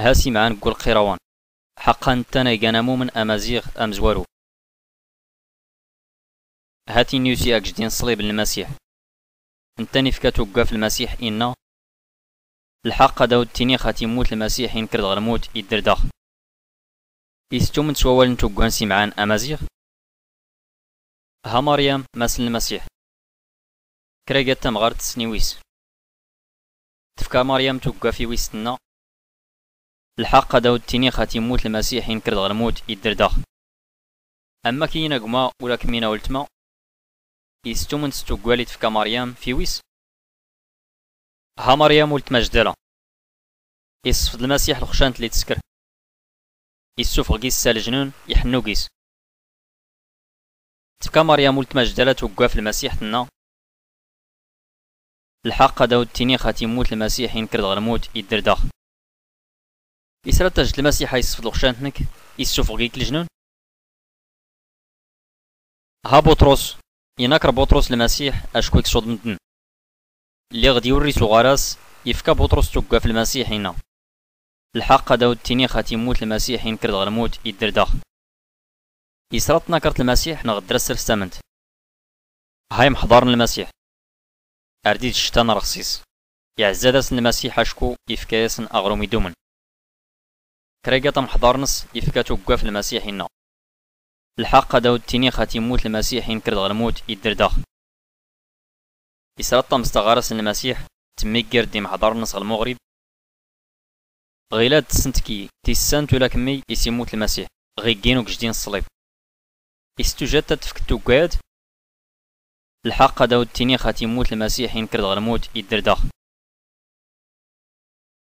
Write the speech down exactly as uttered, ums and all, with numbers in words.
Ha-s-imɛan ggul qirawan. Ḥaqqan nttan a-igan amumn amaziɣ amzwaru. Ha-t-in yusi agjdin ṣlib n-lmasiḥ. Nttan ifka tugga f-lmasiḥ inna: lḥaqq ad-awd-tiniɣ xa-t-immut lmasiḥ inkr-d ɣ-lmut iddr daɣ. Is-tumnt s-wawal n-tugga n-s-imɛan amaziɣ? Ha maryam mass n-lmasiḥ. Kraygat tamɣart s-niwis. Tfka maryam tugga f-iwis tnna: lḥaqq ad-awd-tiniɣ xa-t-immut lmasiḥ inkr-d ɣ-lmut iddr daɣ. Ammak-iyin a gma ula kmmin a-ultma. Is-tumnt s-tugga li tfka maryam f-iwis? Ha maryam ultma ajdala. Iṣfd lmasiḥ lxcant li tskr. Issufɣ gis s-a-lejnun iḥnnu gis. Tfka maryam ultma ajdala tugga f-lmasiḥ tnna: lḥaqq ad-awd-tiniɣ xa-t-immut lmasiḥ inkr-d ɣ-lmut iddr daɣ. Israt tajt lmasiḥ a-iṣfd lxcant-nk, issufɣ gik lejnun? Ha buṭrus. Inakr buṭrus lmasiḥ acku iksuḍ mddn. Lliɣ d-yurri s-uɣaras. Ifka buṭrus tugga f-lmasiḥ inna: lḥaqq ad-awd-tiniɣ xa-t-immut lmasiḥ inkr-d ɣ-lmut iddr daɣ. Israt tnakrt lmasiḥ nɣ ddr-as srs tamnt? Ha imḥḍarn lmasiḥ. Ar d-id-ctan rxṣiṣ. Iɛzza-d-asn lmasiḥ acku ifka-yasn aɣrum idumn. Kraygat amḥḍarn-s ifka tugga f-lmasiḥ inna: lḥaqq ad-awd-tiniɣ xa-t-immut lmasiḥ inkr-d ɣ-lmut iddr daɣ. Israt tamẓt aɣaras n-lmasiḥ tmmiggir-d imḥḍarn-s ɣ-lmuɣrib. Ɣilad tssnt ki tissant ula kmmi is-immut lmasiḥ ɣ-iggin ugjdin ṣṣlib. Is-tujat ad-tfk tugga-yad? Lḥaqq ad-awd-tiniɣ xa-t-immut lmasiḥ inkr-d ɣ-lmut iddr daɣ.